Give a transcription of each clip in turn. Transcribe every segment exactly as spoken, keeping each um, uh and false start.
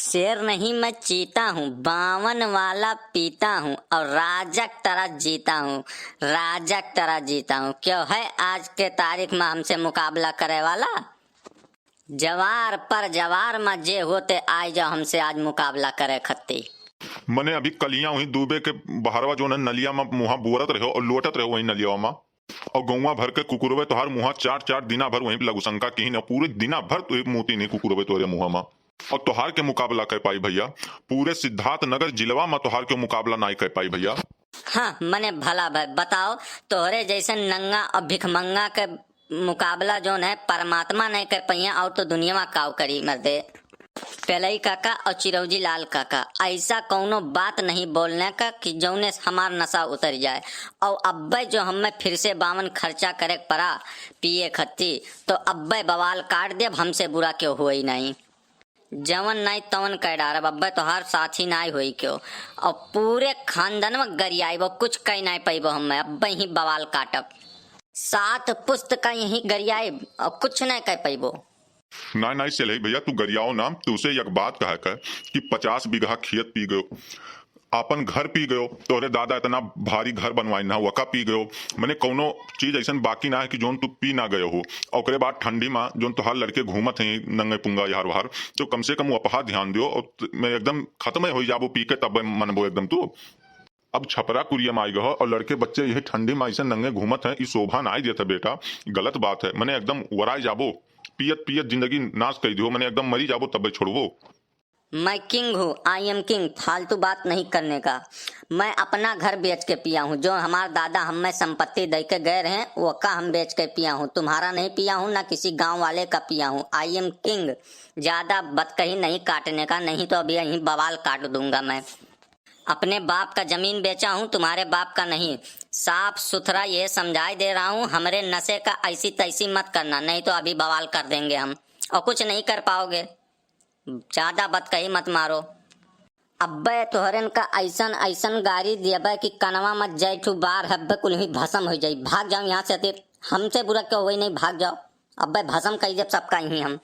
शेर नहीं, मैं चीता हूँ, बावन वाला पीता हूँ और राजक तरह जीता हूँ, राजक तरह जीता हूँ। क्यों है आज के तारीख में हमसे मुकाबला करे वाला? जवार पर जवार में जे होते, आइ जाओ हमसे आज मुकाबला करे खत्ती। मने अभी कलिया वहीं दूबे के बहरवा जो है नलिया में मुँहा बोरत रहो और लोटत रहो वहीं नलिया में, और गौवा भर के कुकुरवे तोहार मुँहा चाट चाट दिना भर वहीं पे लगुसंका किहिन, और पूरे दिना भर तो एक मोती नहीं कुकुरवे तोरे मुँहा में। और तोहार के मुकाबला कर पाई भैया, पूरे सिद्धार्थ नगर जिलवा में तोहार के मुकाबला नाई कर पाई भैया। हाँ, मने भला भाई बताओ, तोहरे जैसन नंगा और भिखमंगा के मुकाबला जौन है परमात्मा नहीं कर पहिया, और तो दुनिया में काव करी मर्दे। पेलई काका और चिरौजी लाल काका, ऐसा कौनो बात नहीं बोलने का कि जौने से हमार नशा उतर जाए। और अब्बे जो हमें फिर से बावन खर्चा करे के पड़ा पिए खत्ती, तो अब्बे बवाल काट देब, हमसे बुरा क्यों हुई नहीं। जवन नाई तवन कह डारब, अब्बे तोहार साथी नाई होई क्यों। और पूरे खानदान में गरियाइबो, कुछ कह नाई पैबो हमें, अब्बे ही बवाल काटब। सात पुस्त का यहीं गरियाइब और कुछ नाई कह पैबो। नाई, नाई, सेलही भैया, तू गरियाओ ना, तू उसे एक बात कहा कर कि पचास बीघा खेत पी गयो, आपन घर पी गयो, तोहरे दादा इतना भारी घर बनवाइन ना, वका पी गयो। मने कौनो चीज ऐसन बाकी ना है कि जौन तू पी ना गयो हो। और ओकरे बाद ठंडी में जौन तोहार लड़के घूमत हैं नंगे पुंगा यार वार, तो कम से कम वपहा ध्यान दियो। और त-, मैं एकदम खत्म हो जाबो पी के, तब मनबो एकदम तू। अब छपरा कुरिया में आई गहो और लड़के बच्चे यही ठंडी में ऐसे नंगे घूमत हैं, ई शोभा ना देत है बेटा, गलत बात है। मने एकदम वराई जाबो, पियत पियत जिंदगी नाश कर दियो, मने एकदम मरी जाबो तबे छोड़बो। मैं किंग हूँ, I am king, फालतू बात नहीं करने का। मैं अपना घर बेच के पिया हूँ, जो हमार दादा हमें संपत्ति दे के गए रहे, वका हम बेच के पिया हूँ। तुम्हारा नहीं पिया हूँ, ना किसी गांव वाले का पिया हूँ। I am king, ज्यादा बतकही नहीं काटने का, नहीं तो अभी यहीं बवाल काट दूंगा मैं। अपने बाप का जमीन बेचा हूँ, तुम्हारे बाप का नहीं। साफ सुथरा ये समझाई दे रहा हूँ, हमरे नशे का ऐसी तैसी मत करना, नहीं तो अभी बवाल कर देंगे हम और कुछ नहीं कर पाओगे। ज्यादा बतकही मत मारो। अब्बे तोहरन का ऐसन ऐसन गारी देबे कि कनवा में जय ठू बार हब्बे कुल ही भसम हो जाई। भाग जाओ यहाँ से, अति हमसे बुरा क्यों होई नहीं, भाग जाओ। अब्बे भसम कही देब सबका यहीं हम।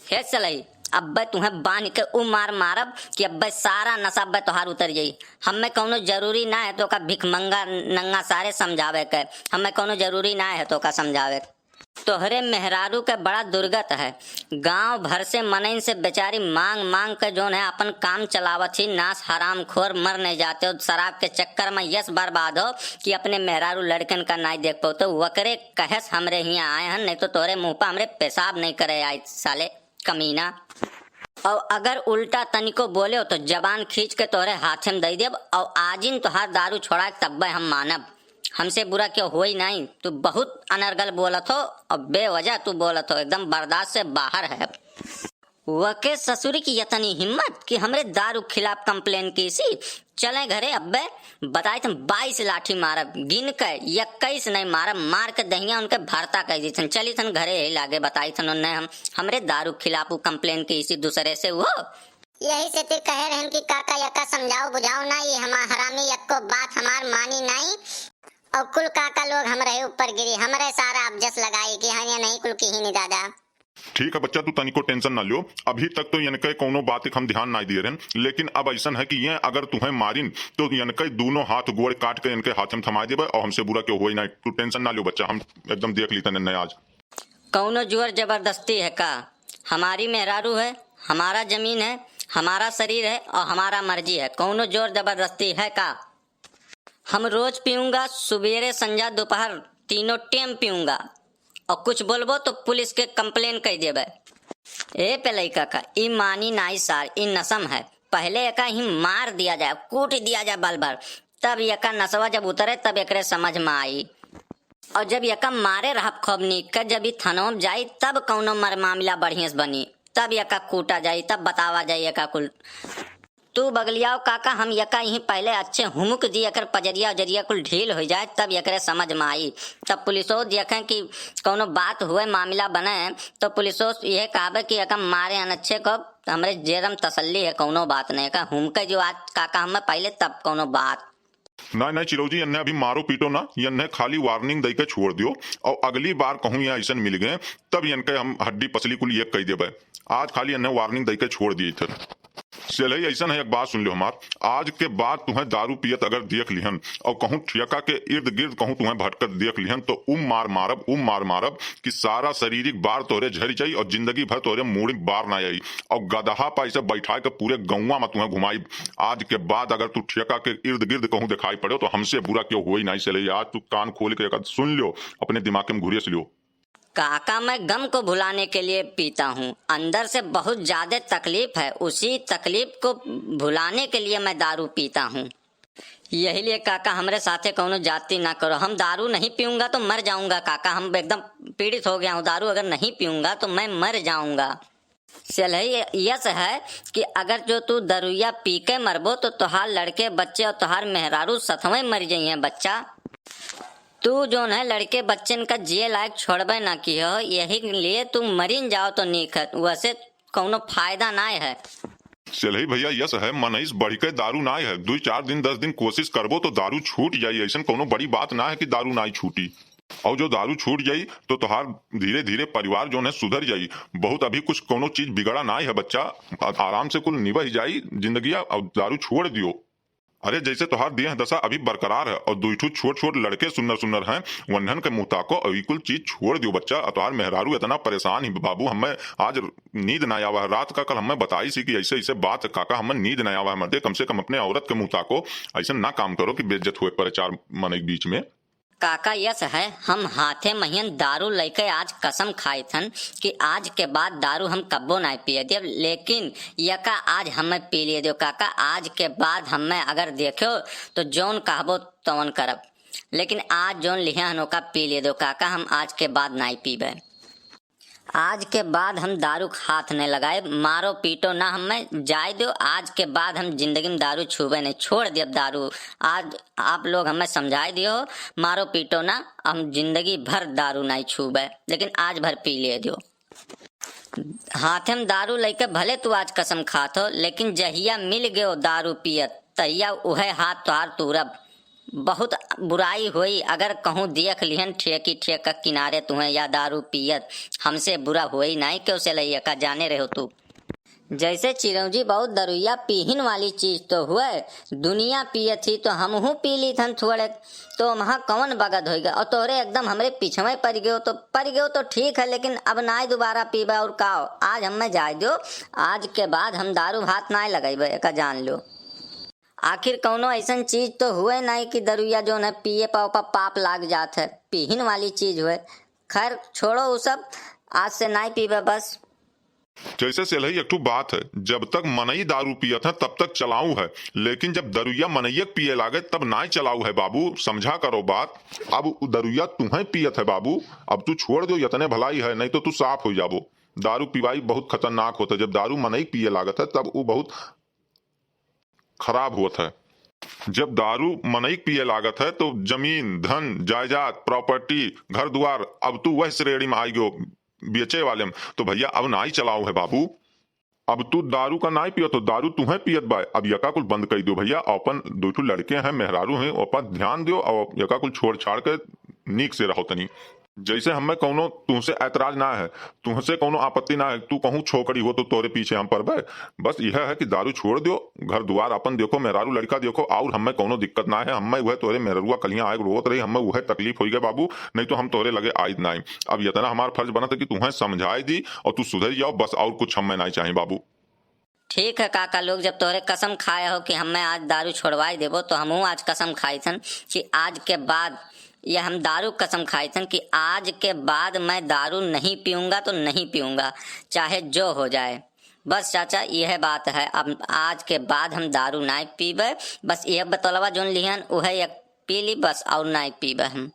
हे सलई, अब्बे तुहें बांध के उ मार मारब कि अब्बे सारा नशा अब्बे तोहार उतर जाई। हमें कौनो जरूरी ना है तो का भिखमंगा नंगा सारे समझावे के, हमें कौनो जरूरी ना है तो का समझावे। तोहरे मेहरारू के बड़ा दुर्गत है। गांव भर से मनइन से बेचारी मांग मांग के जोन है अपन काम चलावत ही। नास हरामखोर मर नहीं जाते हो शराब के चक्कर में, यस बर्बाद हो कि अपने मेहरारू लड़कन का नाई देख पाओ। तो वकरे कहेस हमरे हियां आए हन, नहीं तो तोहरे मुंह पर हमरे पेशाब नहीं करे आए साले कमीना। और अगर उल्टा तनिको बोले हो तो जबान खींच के तोहरे हाथे में दे देब और आजिन तोहार दारू छोड़ा के तब्बे हम मानब। हमसे बुरा क्यों होई नहीं, तू बहुत अनर्गल बोलत हो और बेवजह तू बोलत हो, एकदम बर्दाश्त से बाहर है। वके ससुरी की यतनी हिम्मत कि हमरे दारू खिलाफ कंप्लेन की सी। चले घरे अब्बे, बताई थन बाईस लाठी मारब, गिन के इक्कीस नहीं मारब, मार के दहिया उनके भरता कह दी थन। चली थन घरे यही लागे, बताई थन उन्हें हम, हमरे दारू खिलाफ उ कंप्लेन की सी दूसरे से वो। यही से ते कहे रहन कि काका यक्का समझाओ बुझाओ ना, ये हमार हरामी यक्को बात हमार मानी नहीं। और कुल काका लोग हमरे ऊपर गिरी, हमरे सारा अपजस लगाई कि हाँ ये नहीं कुल की ही नहीं दादा। ठीक है बच्चा, तू तनिको टेंशन ना लियो। अभी तक तो इनके कौनो बात के हम ध्यान ना दिए रहन, लेकिन अब ऐसन है कि ये अगर तुहें मारिन तो इनके दोनों हाथ गोड़ काट के इनके हाथ में थमा देबे और हमसे बुरा क्यों होई ना। तू टेंशन ना लियो बच्चा, हम एकदम देख ली तने आज। कौनो जोर जबरदस्ती है का? हमारी मेहरारू है, हमारा जमीन है, हमारा शरीर है और हमारा मर्जी है। कौनो जोर जबरदस्ती है का? हम रोज पीऊंगा, सुबेरे, संझा, दोपहर, तीनों टेम पीऊंगा। और कुछ बोलबो तो पुलिस के कंप्लेन कर देबे। ए पेलई काका, ई मानी नाई सार, ई नसम है। पहले एका ही मार दिया जाए, कूट दिया जाए बाल बार, तब एका नसवा जब उतरे तब एकरे समझ में आई। और जब एका मारे रहब खूब नीक के, जब ई थनवा में जाई तब कौनो मर मामला बढ़िया से बनी, तब एका कूटा जाई, तब बतावा जाई एका कुल। तू बगलियाओ काका, हम यका यहीं पहले अच्छे हुमुक दी, एकर पजरिया उजरिया कुल ढील हो जाए, तब एकरे समझ में आई। तब पुलिसो देखें कि कौनो बात हुए, मामला बने, तो पुलिसो यह कहबे कि एका मारे अनच्छे को, हमरे जेरम तसल्ली है, कौनो बात नहीं। का हुमके जो आज काका हमें पहले, तब कौनो बात। नहीं, नहीं चिरौजी, इन्हें अभी मारो पीटो ना, इन्हें खाली वार्निंग दे के छोड़ दियो, और अगली बार कहूँ यहाँ ऐसन मिल गए, तब इनके हम हड्डी पसली कुल एक कह देबे। आज खाली इन्हें वार्निंग दे के छोड़ दिए थे। सेलही, ऐसन है, एक बात सुन लो हमार, आज के बाद तुहें दारू पियत अगर देख लिहन और कहूँ ठेका के इर्द गिर्द कहूँ तुहें भटकत देख लिहन, तो उ मार मारब, उ मार मारब कि सारा शारीरिक बार तोहरे झरि जाई और जिंदगी भर तोहरे मूड़ी बार ना आई। और गदहा पर ऐसे बैठा के पूरे गौवा में तुहें घुमाई। आज के बाद अगर तू ठेका के इर्द गिर्द कहूँ दिखाई पड़ो, तो हमसे बुरा क्यों हुई नहीं। सेलही, आज तू कान खोल के एक सुन लो, अपने दिमाग में घुरेस लो। काका, मैं गम को भुलाने के लिए पीता हूँ। अंदर से बहुत ज्यादा तकलीफ है, उसी तकलीफ को भुलाने के लिए मैं दारू पीता हूँ। यही लिए काका, हमरे साथे कौनो जाति ना करो। हम दारू नहीं पीऊंगा तो मर जाऊंगा काका। हम एकदम पीड़ित हो गया हूँ, दारू अगर नहीं पीऊंगा तो मैं मर जाऊंगा। सेलही, यस है कि अगर जो तू दरुइया पी के मरबो तो तोहार लड़के बच्चे और तोहार मेहरारू सथवे मर जइहें बच्चा। तू जोन है लड़के बच्चन का जिए लायक छोड़बे ना किहो, यही लिए तू मरिन जाओ तो नीक है, वैसे कौनो फायदा ना है। सेलही भैया, यस है, मनईस बढ़ के दारू ना है। दो चार दिन, दस दिन कोशिश करबो तो दारू छूट जाई। ऐसन कौनो बड़ी बात ना है कि दारू ना छूटी। और जो दारू छूट जाई तो तोहार धीरे धीरे परिवार जोन है सुधर जाई। बहुत अभी कुछ कौनो चीज बिगड़ा ना है बच्चा, आ-, आराम से कुल निबह जाई जिंदगिया। और दारू छोड़ दियो। अरे, जैसे तोहार देह दशा अभी बरकरार है और दुई ठो छोट छोट लड़के सुन्नर सुन्नर हैं, वन्हन के मुँह ताको और ई कुल चीज छोड़ दियो बच्चा। और तोहार मेहरारू इतना परेशान ही बाबू, हमें आज नींद ना आवा है। रात का कल हमें बताई सी कि ऐसे ऐसे बात है काका, हमें नींद ना आवा है मर्दे। कम से कम अपने औरत के मुँह ताको, ऐसे ना काम करो कि बेइज्जत हुए परे चार मनई के बीच में। काका, यस है, हम हाथे महियन दारू लइके आज कसम खाइत हन कि आज के बाद दारू हम कब्बो नाय पिए देब, लेकिन यका आज हमें पी लिए देव काका। आज के बाद हमें अगर देख्यो तो जौन कहबो तौन करब, लेकिन आज जौन लिहे हन ओका पी लिए देव काका, हम आज के बाद नाय पीबे। आज के बाद हम दारू के हाथ नहीं लगाए, मारो पीटो ना हमें, जाए दो। आज के बाद हम जिंदगी में दारू छूबे नहीं, छोड़ दियब दारू। आज आप लोग हमें समझाए दियो, मारो पीटो ना, हम जिंदगी भर दारू नहीं छूबे, लेकिन आज भर पी ले दियो। हाथे में दारू लेके भले तू आज कसम खात हो, लेकिन जहिया मिल गयो दारू पियत, तहिया उहे हाथ तोहार तूरब। बहुत बुराई होई अगर कहूँ देख लिहन ठेकी ठेक के किनारे तुहें या दारू पियत। हमसे बुरा होई नाई, क्यों से लइया का जाने रहो तू। जैसे चिरौंजी बहुत दरुइया पीहिन वाली चीज तो हुए, दुनिया पियत ही तो हमहू पी लीत हन थोड़े, तो वहाँ कौन बगत होइगा? और तोहरे एकदम हमरे पिछवे पड़ गयो तो, पड़ गयो तो ठीक है, लेकिन अब नाय दोबारा पीबे और का हो? आज हमें जाए दो, आज के बाद हम दारू भात नाय लगइबे, एका जान लो। आखिर कौनो ऐसन चीज तो हुए नाई कि दरुइया जौन है पिए पा ओपा पाप लाग जात है, पीहिन वाली चीज हुए। खैर छोड़ो उ सब, आज से नाई पीबे बस। जैसे सेलही एक ठो बात है, जब तक मनई दारू पियत है तब तक चलाऊ है, लेकिन जब दरुइया मनइया के पिए लागे तब नाय चलाऊ है बाबू, समझा करो बात। अब उ दरुइया तुहें पियत है बाबू, अब तू छोड़ दो, यतने भलाई है, नहीं तो तू साफ हो जाबो। दारू पिवाई बहुत खतरनाक होता है, जब दारू मनई के पिए लागत है तब उ बहुत खराब होत है। जब दारू मनई के पिए लागत है तो जमीन, धन, जायदाद, प्रॉपर्टी, घर दुआर, अब तू वह श्रेणी में आई गयो बेचे वाले में। तो भैया अब नाई चलाओ है बाबू, अब तू दारू का नाई पियो तो दारू तुहें पियत बाय। अब यका कुल बंद कर दियो भैया, अपन दो ठो लड़के हैं, मेहरारू हैं, ओपा ध्यान दियो और यका कुल छोड़ छाड़ के नीक से रहो तनी। जैसे हमें कौनो तुमसे ऐतराज ना है, तुमसे कौनो आपत्ति ना है, तू कहूँ छोकरी हो तो तोरे पीछे हम परबे। बस यह है कि दारू छोड़ दियो, घर दुआर अपन देखो, मेहरारू लड़का देखो, और हमें कौनो दिक्कत ना है। हमें वह तोरे मेहरुआ कलियाँ आए रोवत रही, हमें वह तकलीफ होई गए बाबू, नहीं तो हम तोरे लगे आइत नाई। अब इतना हमार फर्ज बनत है कि तुहें समझाए दी और तू सुधर जाओ, बस और कुछ हमें नाई चाहिए बाबू। ठीक है काका लोग, जब तोहरे कसम खाए हो कि हमें आज दारू छोड़वाई देबो, तो हमहू आज कसम खाई थन कि आज के बाद, ये हम दारू कसम खाई थन कि आज के बाद मैं दारू नहीं पीऊँगा तो नहीं पीऊँगा, चाहे जो हो जाए। बस चाचा, यह बात है, अब आज के बाद हम दारू नाय पीबे। बस यह बोतलवा जोन लिहन, उहे एक पी ली बस, और नाय पीबे हम।